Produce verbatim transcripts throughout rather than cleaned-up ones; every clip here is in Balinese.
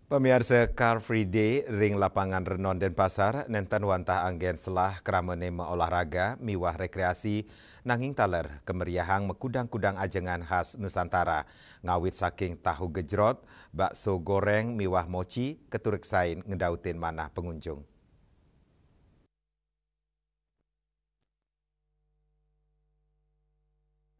Pamiarsa, Car Free Day ring Lapangan Renon Denpasar nenten wantah anggen selah kramane maolahraga miwah rekreasi, nanging taler kameriahang makudang-kudang ajengan khas Nusantara, ngawit saking tahu gejrot, bakso goreng miwah moci, katureksain ngedautin manah pengunjung.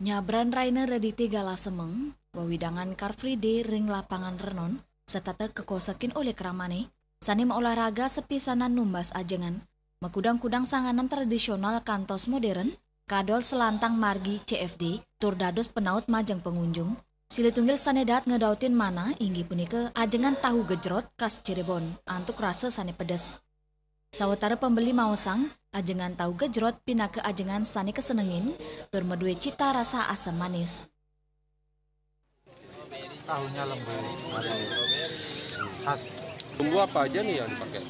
Nyabran raina Redite Galasemeng, wewidangan Car Free Day ring Lapangan Renon, setata kakosekin olih kramane, sane maolahraga sapisanan numbas ajengan, makudang-kudang sanganan tradisional kantos modern, kadol selantang margi C F D, tur dados penaut majeng pengunjung. Silih tunggil sane daat ngedautin manah inggih punika ajengan tahu gejrot khas Cirebon, antuk rasa sane pedes. Sawatara pembeli maosang, ajengan tahu gejrot pinaka ajengan sane kasenengin, tur madue cita rasa asam manis. Tahunya lembut, khas. Bumbu apa aja nih yang dipakai?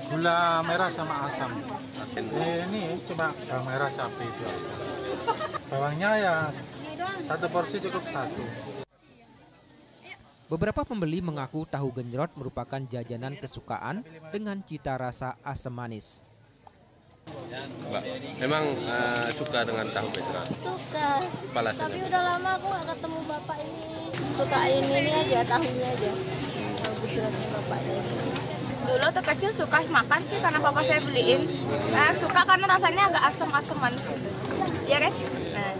Gula merah sama asam. Asin. Eh, ini cuma bawang merah, cabai itu aja. Bawangnya ya satu porsi cukup satu. Beberapa pembeli mengaku tahu gejrot merupakan jajanan kesukaan dengan cita rasa asam manis. Mbak, memang eh, suka dengan tahu gejrot? Suka. Apa alasannya? Tapi udah lama aku nggak ketemu bapak ini. Suka ini, ini aja, tahunya aja. Tahu gejrotnya bapaknya. Dulu waktu kecil suka makan sih karena papa saya beliin. Eh, suka karena rasanya agak asam-asam manis gitu. Iya kan? Nah.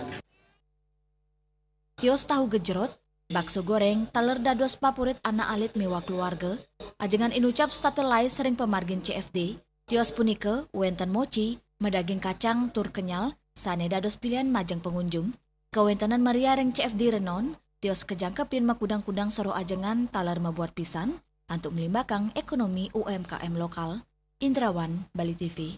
Kios tahu gejrot, bakso goreng, taler dados papurit anak alit miwah keluarga, ajengan inucap setata lais ring pamargin C F D. Kios punika wenten moci, madaging kacang tur kenyal, sane dados pilihan majeng pengunjung. Kawentenan meriah ring C F D Renon, kios kajangkepin makudang-kudang saruh ajengan taler mabuat pisan, antuk nglimbakang ekonomi U M K M lokal. Indrawan, Bali T V.